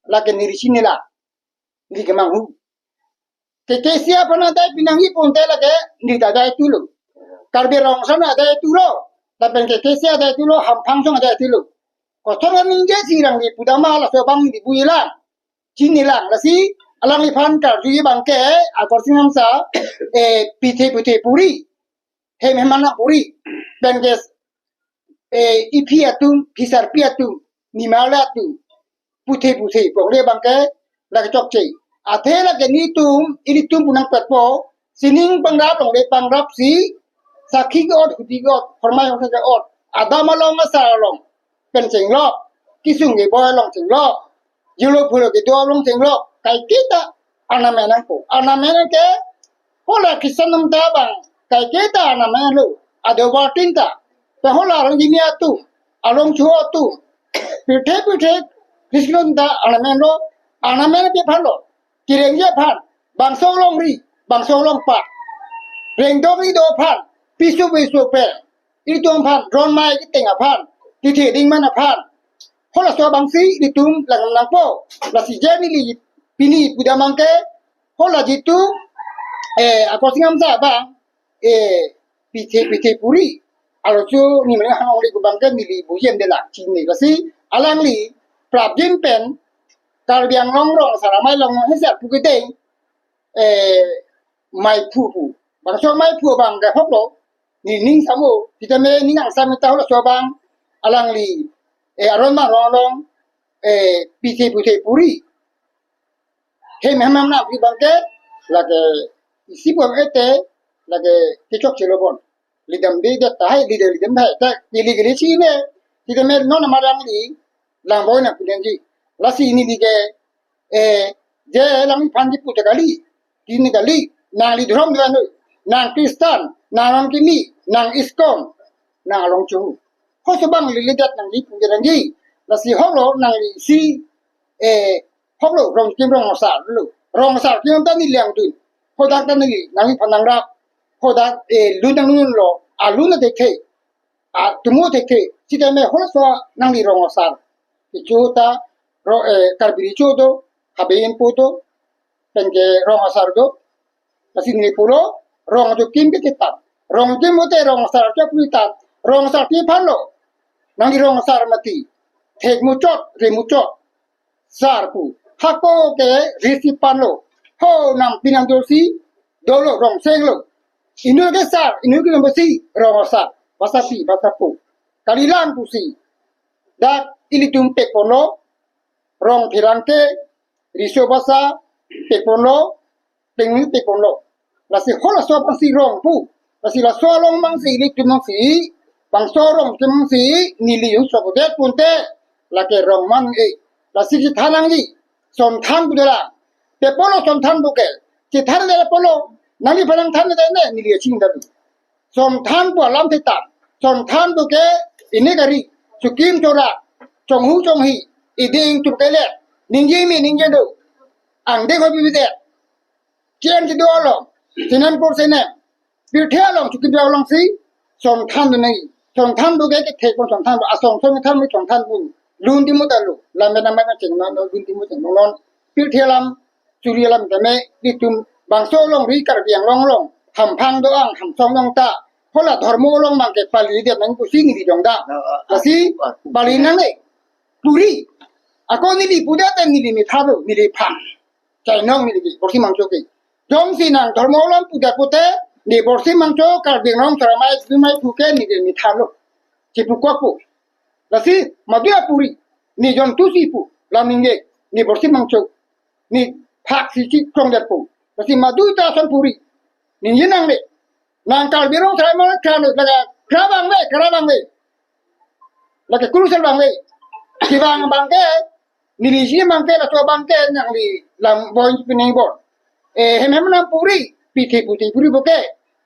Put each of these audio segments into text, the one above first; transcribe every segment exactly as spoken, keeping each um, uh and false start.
lake neli chinine lang, neli kemanghu. Ke K C aphan adai pinangji pu te lake neli ta adai thulo. Karbi Rong Asar adai thulo. Lapen ke K C adai thulo, hamphang asong adai thulo. Koson kaningje si alangli pudam ma laso abang neli buji lang, chinine lang. Lasi alangliphan karjuji abangke, Akor Sing Namsa, eh, pithe puthe puri, hem hem anak puri, pen ke, eh, iphi atum, phisarpi atum, nimarli atum, puthe puthe pongle abangke lake chokche. Athe lake nelitum, ilitum pu nangpetpo, sining pangrap longle pangrap si, sakhi ke-ot, hudi ke-ot, hormai hongse ke-ot, adam along asar along pen chenglok, kesung keboi along chenglok, jilo phulo kedo along chenglok, kaiketa ornament nangpo. Ornament ke hala Christian atum ta abang kaiketa ornament lo, ado batin ta. Pen hala arong jimi atum, arong chuho atum, pirthe pirthe Christian ta ornament lo, ornament ke aphan lo, kerengji aphan, bangso alongri, bangso alongpat, rengdok rido aphan, piso piso pen, ilitum aphan, ron mai keteng aphan, tithe dingman aphan, halaso abang si ilitum lang nangpo. Lasi je neli pini pudam abangke, hala jitu, eh, Akor Sing Namsa abang, eh, pithe pithe puri, alo chu ni mene hang ongli pu abangke neli bujem de lang, chinine. Lasi alangli prapjin pen Karbi Anglong Rong Asar Amei along hesar pu kedeng, eh, maiphu pu. Bangso maiphu abangke hoklo, neli ning samo, sitame ning angsam ta halaso abang, alangli, eh, aron ma rong along, eh, pithe puthe puri, hem hem anak puri abangke, lake isi pu ete, lake kechokche lo bon. Lidam de de tahai, lidam lidam hai, ta, neli kali chinine, sitame non amar alangli, lang boi nang pu nangji. Lasi neli ke, eh, je alangliphan kipu ta kali, chinine kali, nangli dhorom dua nu, nang Christian, nang Rong Kimi, nang ISKCON, nang along chuhu. Halaso abang lili det nangli pu nangji. Lasi hoklo nangli si, eh, hoklo Rong Kim Rong Asar lo. Rong Asar kim ta neli langdun. Hadak ta neli nangliphan nangrap. Hadak, eh, lun nanglunlo. Alun ta thekthe, atumo thekthe. Sitame halaso nangli Rong Asar, kecho ta ro, eh, Karbi Recho do, Habe Enpo do, pen ke Rong Asar do. Lasi neli pulo, rong ajo kim ke kitab. Rong kim mate Rong Asar ke puritan. Rong Asar ke aphan lo. Nangli Rong Asar mati, thek muchot, re muchot, sar pu. Hako ke risi aphan lo. Ho nang pinang dosi, dolo rong seng lo. Inut ke sar, inut ke nombosi, Rong Asar. Basa pi, basa po. Kalilang pusi. Dak ilitum pekponlo, rong pherangke, riso basa, pekponlo, tengni pekponlo. Lasi halaso abang si rong pu. Lasi laso along abang si, ilitum abang si, bangso rong kim abang si, neli jongsi sok det pute, lake rong man e. Lasi chethan nangji, Sonthan pu dolang. Te pulo Sonthan pu ke. Chethan de pulo. Nangliphan nangthan de ne, neli ching dadu. Sonthan pu alam thektang. Sonthan pu ke, ini kari, chokim chorak, chonghu chonghi, iding chup kele, ningje me ningje do, angdeng ho bibi de, chen kedo along, senen por senen, pirthe along, chokim chorak along si, Sonthan do nai. Sonthan pu ke, kethek pon Sonthan pu, asong song than mi Sonthan pu, lun timo ta lo, lam benam ma cheng non, lun timo cheng non, pirthe alam, churi alam tame, ilitum bangso alongri Karbi Anglong along, hamphang do-ang, hamsong do-ang ta, hala dhormo along abangke pali det nang pusi neli jongda. Lasi pali nangne, puri. Ako neli pu det te neli methalo, neli phang. Chainong neli ke, Borsi Mangcho ke. Jongsi nang dhormo along pu det pute, ne Borsi Mangcho, Karbi Anglong Rong Asar Amei, Amei pu ke neli methalo. Chepukokpo. Lasi madu apuri, ne jontu si pu, lam ningje, ne Borsi Mangcho, ne phak si chikrong det pu. Lasi madu ta ason puri, ningje nangne. Nang Karbi Anglong Rong Asar Amei kran, lake kra abang le, kra abang le, lake kurusel abang le. Kevang abangke, neli ji abangke, laso abangke, nangli lam boi pining bor. Eh, hem hem nang puri, pithe puthe puri pu ke,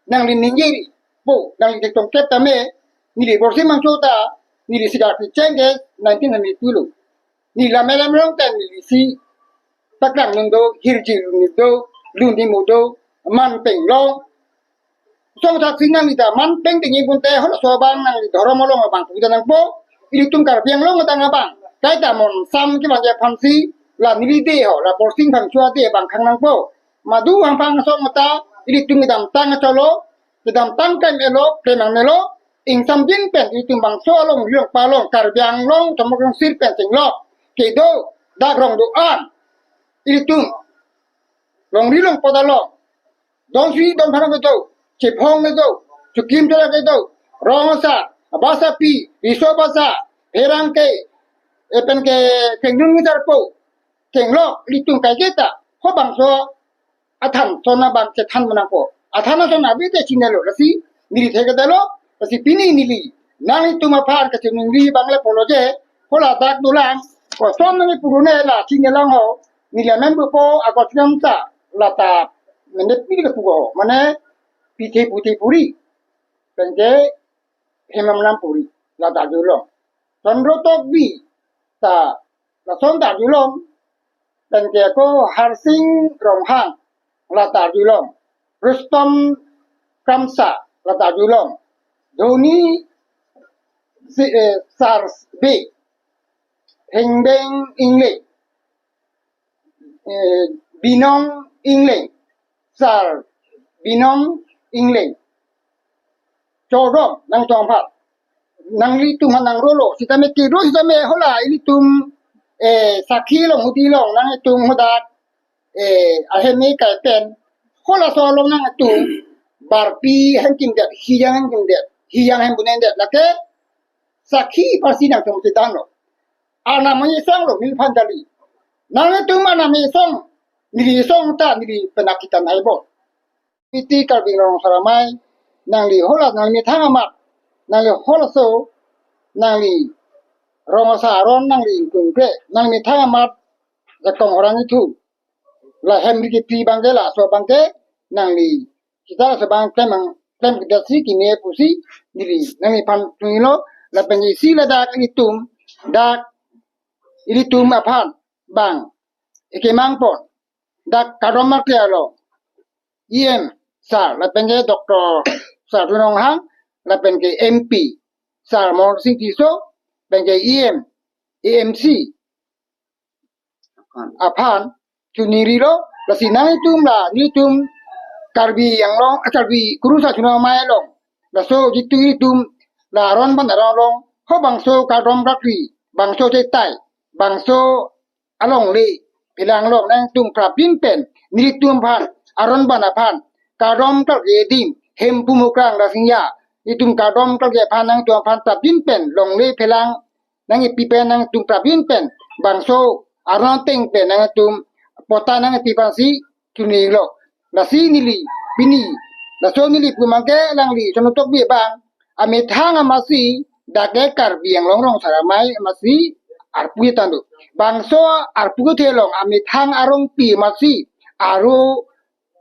nangli ningje ri. Bo, nangli thektong kep tame, neli Borsi Mangcho ta, neli si dak kecheng ke, nineteen ninety-two lo. Neli lam elam rong ta neli si, Paklang Lun do, Hirji Lun do, Lun Timo do, Man Peng Long. Song thak si nangli ta man peng tinggi pute, halaso abang nangli dhormo along abang pu ta nangpo, ilitum Karbi Anglong adang abang. Kaita mon sam kevangji aphan si, la neli de ho, la Borsing Phangcho ade abang khang nangpo. Madu hang phang asong ta ilitum kedamtang cholo, kedamtang klem-etlo, klem nangnelo, ingsamjin pen ilitum bangso along, Ri Longpa along, Karbi Anglong, Tomok Longsir pen chenglok kedo, dak rong do-an ilitum longri longpot along, don sui don phan kedo, chephong kedo, chekim chela kedo, rong asar, basa pi, riso basa, pherangke, lapen ke kengnun ngisarpo, chenglok ilitum kaiketa, ho bangso athan ason abang chethan nangpo. Athan ason abi te chinilo, lasi neli thekdetlo, lasi pini neli nanglitum aphan kachiningri abang le pulo je, ho ladak dolang, koson nangli purune la chinilang ho, neli amen pupo, August Kramsa, lata, mane pini ke pupo, mane Pithe Puthe Puri, pen ke Hemam Nampuri, lata arjulong. Chandra Tokbi ta lason ta arjulong, pen ke ako Harsing Ronghang, lata arjulong. Rustom Kramsa, lata arjulong. Dhoni si, eh, Sar Bey, Hengbeng Engleng, eh, Binong Engleng, Sar Binong Engleng. Chodong nangchongphat. Nanglitum aphan nangrolo. Sitame kedo sitame ho la ilitum, eh, sakhi along hudi along nanglitum hadak, eh, ahem me kai pen, ho laso along nanglitum barpi hem kimdet, hiyang hem kimdet, hiyang hem bunen det. Lake sakhi aphansi nangtum chethanlo. Arnam ame songlo, neliphan kali. Nanglitum arnam ame song, neli song ta neli penak kitan hai bo. Piti Karbi Anglong Rong Asar Amei, nangli ho la nangli methang amat, nangli ho laso, nangli rong asar aron nangli ingkungkre, nangli methang amat jakong orang ithu. La hem ri kepri abang ke, laso abang ke nangli, kita laso abang klem ang, klem kedet si keme pusi neli nangliphan chinilo, lapen isi ladak ilitum, dak ilitum aphan abang ikemang pon, dak kardom marke along E M sir, lapen ke Doctor Sarju Ronghang, lapen ke M P sir Amarsing Tisso, lapen ke E M, A M C aphan chiningrilo, lasi nanglitum la, nelitum Karbi Anglong, eh, Karbi kurusar Chunong Amei along, laso jitu ilitum la aron ban aron along, ho bangso kardom rakri, bangso chetai, bangso alongle phelang along nangtum prapjin pen, nelitum aphan, aron ban aphan kardom kalke adim, Hemphu Mukrang Rangsing Ingya, itum kardom kalke aphan nangtum aphan prapjin pen, longle phelang nangkipi pen nangtum prapjin pen, bangso aron ateng pen nangtum patta nangkipi aphansi chinilo. Lasi neli pini, laso neli pu abang ke alangli Chandra Tokbi abang amethang amatsi, dak ke Karbi Anglong Rong Asar Amei amatsi arpu tando. Bangso arpu kethe along amethang arongpi amatsi, aro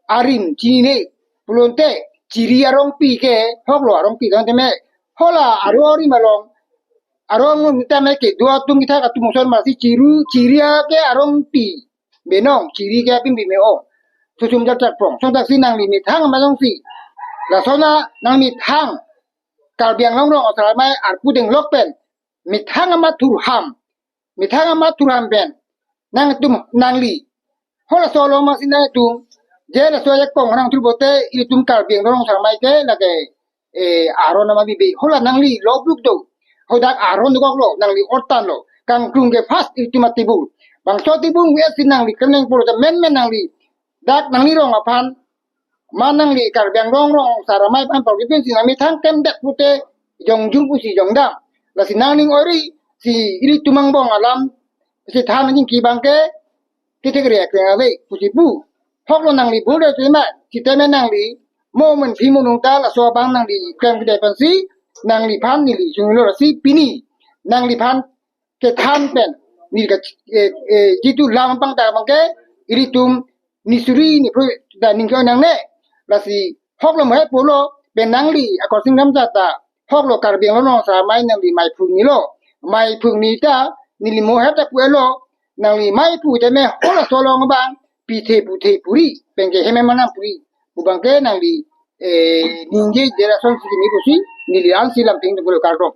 arim chinine pulote, chiri arongpi ke, hoklo arongpi tangte me, ho la aro arim along, arong tame kedo atum kithak atum ason amatsi chiri, chiri ke arongpi binong, chiri ke apin bi me-ong. Susum jat jat prong. Lason thaksi nangli methang amat jongsi, lason a nangli methang Karbi Anglong Rong Asar Amei arpu denglok pen, methang amat thurham, methang amat thurham pen nangtum, nangli, ho laso along amatsi nangtum, je laso ajakong nang thur pulote, ilitum Karbi Anglong Rong Asar Amei ke lake, eh, aron amat bibe, ho la nangli lo bluk do, hadak aron dokoklo, nangli ortanlo, kangklung ke first ilitum atibur. Bangso atibur ave si nangli keneng pulote menmen nangli, dak nangli rong aphan, ma nangli Karbi Anglong Rong Asar Amei aphan pagri pensi nangli methang klemdet pute, jongjung pusi jongdam. Lasi nangning ori si ilitum angbong alam si than nangji abang ke, kithek re akre ave pusi pu. Hoklo nangli bule tu ma, sitame nangli mo men phi mo nung ta laso abang nangli klem kede aphansi, nangliphan neli chinilo, lasi pini nangliphan kethan pen, neli ka, eh, eh, jitu lam abang ta abang ke, ilitum nisuri ni pro da ning ko nangne, lasi hoklo mo he pulo, pen nangli Akarsing Kramsa ta, hoklo Karbi Anglong Rong Asar Amei nangli mei phung nilo, mei phung ni ta, neli mo he ta pu-etlo, nangli mei phu tame ho laso along abang, Pithe Puthe Puri, pen ke Hemam Nampuri pu abang ke nangli, eh, ningje dera son si ni pusi, neli ansi lam ting pulo, kardom.